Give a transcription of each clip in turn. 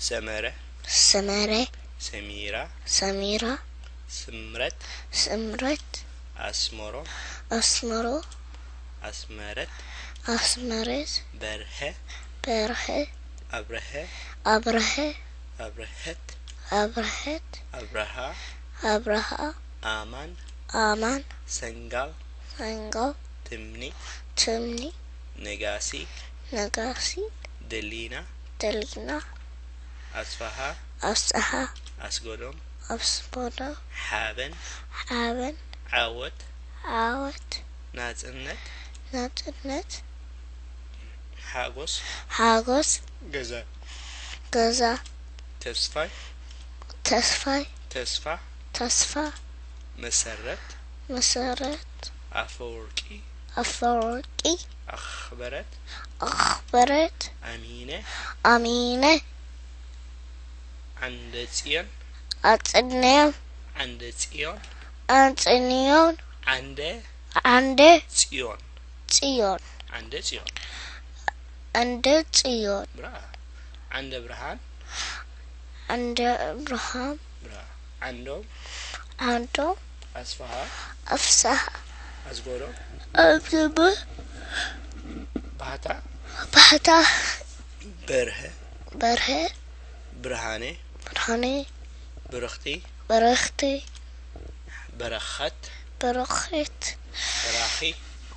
ሰመረ፣ ሰመረ፣ ሰሚራ፣ ሰሚራ፣ ስምረት፣ ስምረት፣ ኣስመሮ፣ ኣስመሮ፣ ኣስመረት፣ ኣስመረት፣ በርሀ፣ በርሀ፣ ኣብረሀ፣ ኣብረሀ፣ ኣብረሀት፣ ኣብረሀት፣ ኣብረሃ፣ ኣብረሃ፣ ኣማን፣ ኣማን፣ ሰንጋል፣ ሰንጋል፣ ትምኒ፣ ትምኒ፣ ነጋሲ፣ ነጋሲ፣ ደሊና፣ ደሊና፣ ኣስፋሃ፣ ኣስሓ፣ ኣስጎዶም፣ ኣስቦዶ፣ ሓበን፣ ሓበን፣ ዓወት፣ ዓወት፣ ናጽነት፣ ናጽነት፣ ሓጎስ፣ ሓጎስ፣ ገዛ፣ ገዛ፣ ተስፋይ፣ ተስፋይ፣ ተስፋ፣ ተስፋ፣ መሰረት፣ መሰረት፣ ኣፈወርቂ፣ ኣፈወርቂ፣ ኣኽበረት፣ ኣኽበረት፣ ኣሚነ፣ ኣሚነ፣ ዓንደ ጽዮን፣ ኣጽንዮም፣ ዓንደ ጽዮን፣ ኣጽንዮን፣ ዓንደ ዓንደ ጽዮን፣ ጽዮን፣ ዓንደ ጽዮን፣ ዓንደ ጽዮን፣ ብራ፣ ዓንደ ብርሃን፣ ዓንደ ብርሃን፣ ብራ፣ ዓንዶም፣ ዓንዶም፣ ኣስፋሃ፣ ኣፍሳሃ፣ ኣስጎዶም፣ ኣብዘበ፣ ባህታ፣ ባህታ፣ በርሀ፣ በርሀ፣ ብርሃነ፣ ብርሃነ፣ ብርኽቲ፣ በረኽቲ፣ በረኸት፣ በረኸት፣ በራኺ፣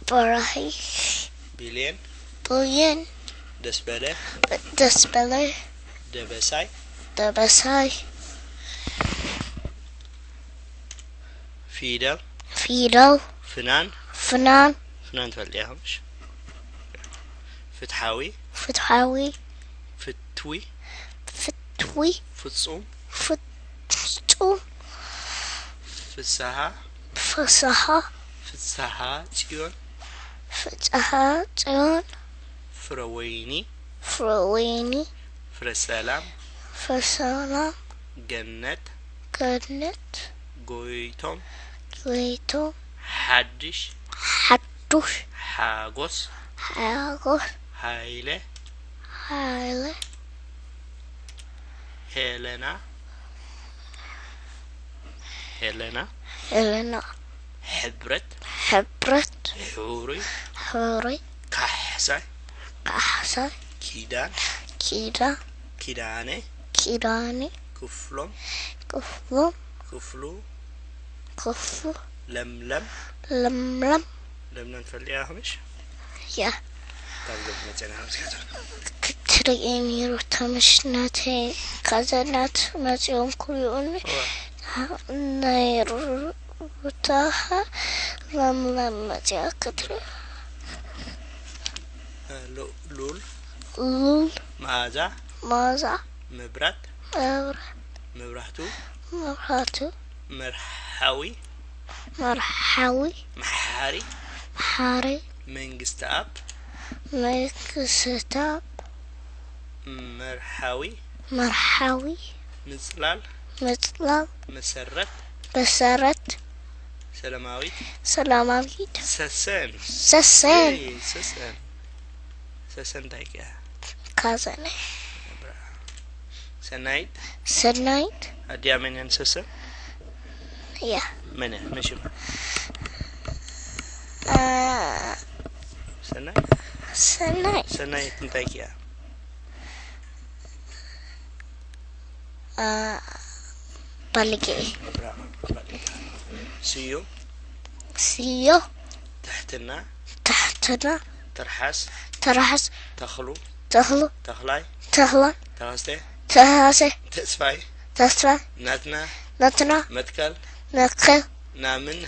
በራኺ፣ ቢልየን፣ ብሌን፣ ደስበለ፣ ደስበለ፣ ደበሳይ፣ ደበሳይ፣ ፊደል፣ ፊደል፣ ፍናን፣ ፍናን፣ ፍናን ትፈልጥያ ከምሽ፣ ፍትሓዊ፣ ፍትሓዊ፣ ፍትዊ፣ ፍትዊ፣ ፍጹም፣ ፍጹም፣ ፍስሃ፣ ፍስሃ፣ ፍስሃ ጽዮን፣ ፍስሃ ጽዮን፣ ፍረወይኒ፣ ፍረወይኒ፣ ፍረሰላም፣ ፍረሰላም፣ ገነት፣ ገነት፣ ጎይቶም፣ ጎይቶም፣ ሓድሽ፣ ሓዱሽ፣ ሓጎስ፣ ሓጎስ፣ ሃይለ፣ ሃይለ፣ ሄለና፣ ሄለና፣ ሄለና፣ ሕብረት፣ ሕብረት፣ ሕሩይ፣ ሕሩይ፣ ካሕሳይ፣ ካሕሳይ፣ ኪዳን፣ ኪዳን፣ ኪዳነ፣ ኪዳነ፣ ክፍሎም፣ ክፍሎም፣ ክፍሉ፣ ክፍሉ፣ ለምለም፣ ለምለም፣ ለምለም ትፈልጥያ ከምሽ፣ ያ ካብ ገብ መጸና ከምሽ፣ ክትርኢ ነይሩ ተምሽ ናተይ ካዘናት መጺኦም ክሪኡኒ ነይሩ። ሩታኻ ለምለም መጺኣ ክትርኢ ሉ-፣ ሉል፣ ሉል መዓዛ፣ ማዛ መብራት፣ መብራ መብራህቱ፣ መብራቱ መርሓዊ፣ መርሓዊ መሓሪ፣ ሓሪ መንግስትኣብ፣ መንግስትኣብ መርሓዊ፣ መርሓዊ ምጽላል፣ ምጽላል መሰረት፣ መሰረት ሰላማዊት፣ ሰላማዊት ሰሰን፣ ሰሰን ይ፣ ሰሰን፣ ሰሰን እንታይ ከ? ካዘነ ሰናይት፣ ሰናይት ኣዲኣ መን እያ ንሰሰን? ያ መን እያ? መን ሽማ? አ፣ ሰናይት፣ ሰናይት ሰናይት እንታይ ከ እያ? አ፣ ባልጌ ብራቮ፣ ባልጌ። ስዩ፣ ስዮ ትሕትና፣ ታሕትና ትርሓስ፣ ተራሕስ ተኽሉ፣ ተኽሉ ተኽላይ፣ ተኽላ ተኸስተ፣ ተሃሰ ተስፋይ፣ ተስፋ ናትና፣ ናትና መትከል፣ መትከል ናምን፣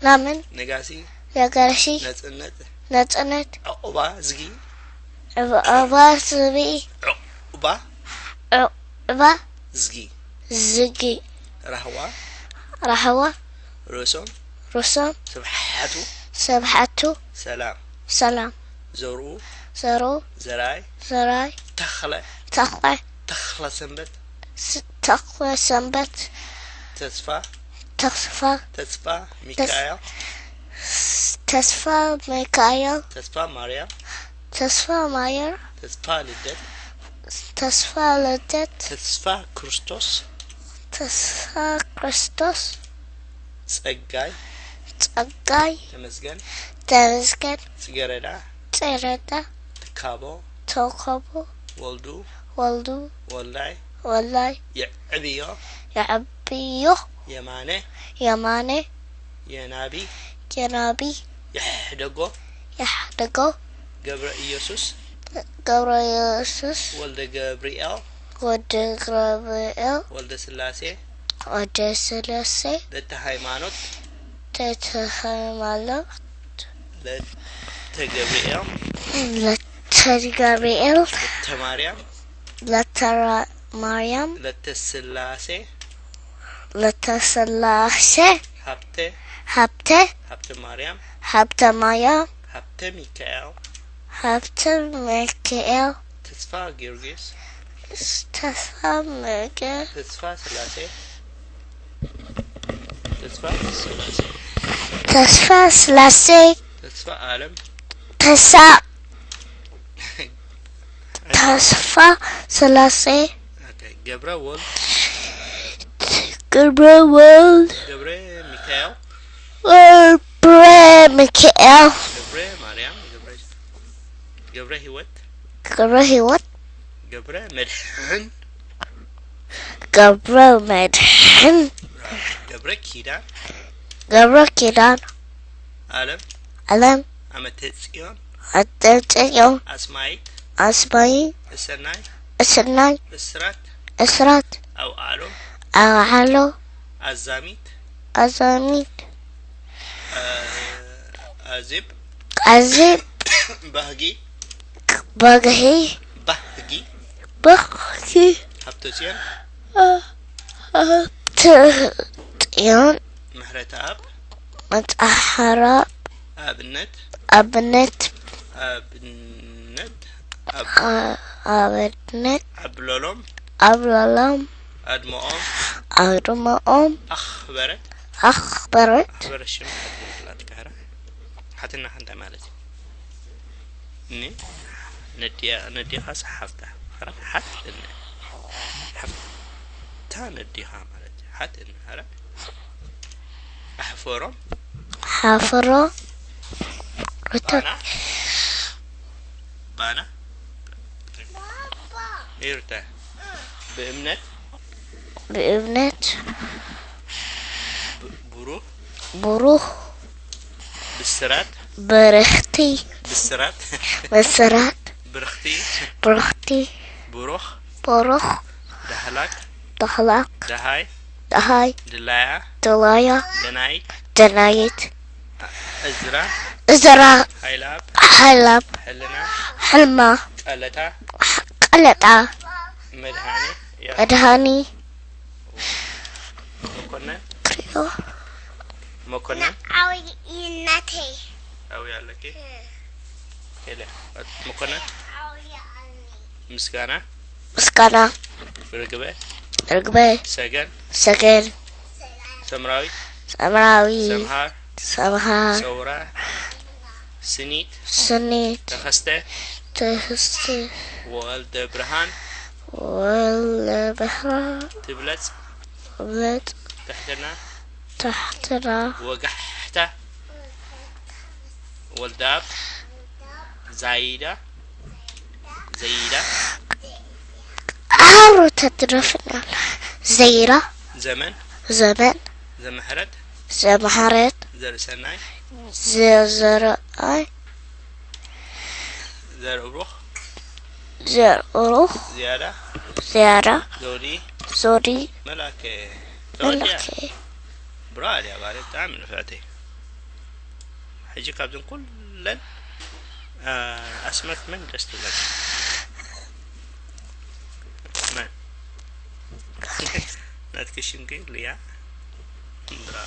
ናምን ነጋሲ፣ ነጋሲ ነጽነት፣ ነጽነት ዕቑባ ዝጊ፣ ዕባባ ዝቢ ዕቑባ ዕባ ዝጊ፣ ዝጊ ራህዋ ራህዋ ርእሶም ሩሶም ስብሓቱ ሰብሓቱ ሰላም ሰላም ዘርኡ ዘሩ ዘርኣይ ዘራይ ተኽለ ተኽለ ተኽለ ሰንበት ስ- ተኽለ ሰንበት ተስፋ ተስፋ ተስፋ ሚካኤል ተስፋ ሚካኤል ተስፋ ማርያም ተስፋ ማየር ተስፋ ልደት ተስፋ ልደት፣ ተስፋ ክርስቶስ፣ ተስፋ ክርስቶስ፣ ጸጋይ ጸጋይ ተመስገን፣ ተመስገን፣ ጽጌረዳ ጽረዳ ትካቦ ተውከቡ ወልዱ ወልዱ ወልዳይ ወላይ የዕብዮ የዕብዮ የማነ የማነ የናቢ የናቢ የሕደጎ የሕደጎ ገብረ ኢየሱስ ገብረ ኢየሱስ ወልደ ገብርኤል ወደ ገብርኤል ወልደ ስላሴ ወደ ስላሴ ለተ ሃይማኖት ተተሃይማኖት ለተ ገብርኤል ለተ ገብርኤል ለተ ማርያም ለተራ ማርያም ለተ ስላሴ ለተስላሴ ሀብተ ሀብተ ሀብተ ማርያም ሀብተ ማርያም ሀብተ ሚካኤል ሀብተ ሚካኤል ተስፋ ጊዮርጊስ ተስፋ መገ ተስፋ ስላሴ ተስፋ ስላሴ ተስፋ ስላሴ ተስፋ ዓለም ተሳ ተስፋ ስላሴ ኦኬ፣ ገብረ ወልድ ገብረ ወልድ ገብረ ሚካኤል ገብረ ሚካኤል ገብረ ማርያም ገብረ ገብረ ህይወት ገብረ ህይወት ገብረ መድሕን ገብረ መድሕን ገብረ ኪዳን ገብረ ኪዳን ዓለም ዓለም ዓመተ ጽዮን ኣጠንጠዮ ኣስማይት ኣስማይ እሰናይ እስናይ እስራት እስራት ኣውዓሎ ኣውዓሎ ኣዛሚት ኣዛሚት አ- ኣዜብ ኣዜብ ባህጊ በግሂ ባህጊ በግሂ ሃብተጽዮን ትጥዮን ምሕረተኣብ መጣሓራ ኣብነት ኣብነት ኣብነት ኣብ ኣብነት ኣብሎሎም ኣብሎሎም ኣድመኦም ኣድመኦም ኣኽበረት ኣኽበረት ኣኽበረት ሽም ሓትግልግላት ከህራ ሓትና ሓንታይ ማለት እዩ ኒ ነዲያ ነዲኻ ሰሓፍታ ሓት እነ ሓፍታ ነዲኻ ማለት እዩ ሓት እነ ኸረ ኣሕፈሮም ሓፍሮ ሩታ ባና ባና ይርታ ብእምነት ብእምነት ብ- ብሩህ ብሩህ ብስራት በረኽቲ ብስራት መሰራት ብርኽቲ ብርኽቲ ብሩኽ በሮኽ ዳህላክ ዳህላክ ደሃይ ደሃይ ድላያ ደላያ ደናይት ደናይት እዝራ እዘራ ሃይላብ ሓላብ ሕልና ሕልማ ቀለታ ቀለጣ መድሃኒ ያ መድሃኒ መኮነን ክሪዮ መኮነን ዓውይነቴ ኣው ያለኪ ሄለ መኮነን ምስጋና ምስጋና ርግበ ርግበ ሰገን ሰገን ሰምራዊ ሰምራዊ ሰምሃር ሰምሃር ሰውራ ስኒት ስኒት ተኸስተ ትህስቲ ወልደ ብርሃን ወልደ ብርሃን ትብለጽ ትብለጽ ትሕትና ታሕትና ወጋሕታ ወልዳብ ዛይዳ ዘይዳ ኣሩ ተትረፍናል ዘይራ ዘመን ዘመን ዘምሕረት ዘምሓረት ዘርእሰናይ ዘዘረኣይ ዘርእብሩኽ ዘርኡሩኽ ዝያዳ ዝያዳ ዘውዲ ዞዲ መላከ ተወዲያ መላከ ብራድ እያ ባለ ብጣዕሚ ንፍዕቲ ሕጂ ካብዘን ኩለን ኣስማት መን ደስ ትብለካ መን ናትኪ ሽም ግን ልያ ብራ